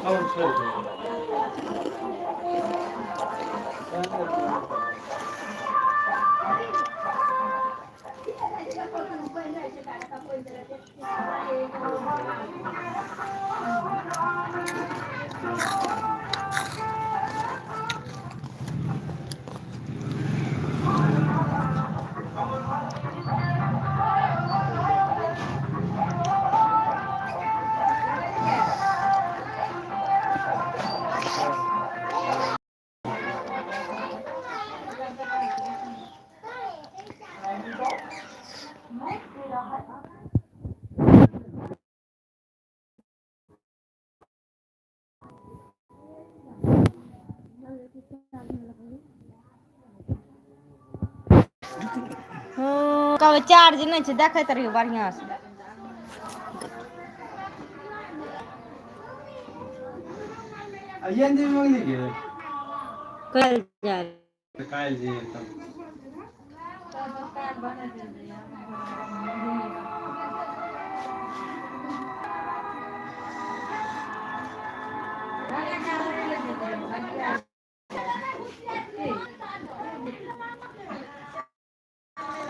Phone छोड़ि दे। हँ, कहबै चार्ज नहि छै, देखैत रहियौ बढ़िआँसँ। आइए ने जेबही मंगली गे? कयल जाय। तऽ काल्हि जइहे तब।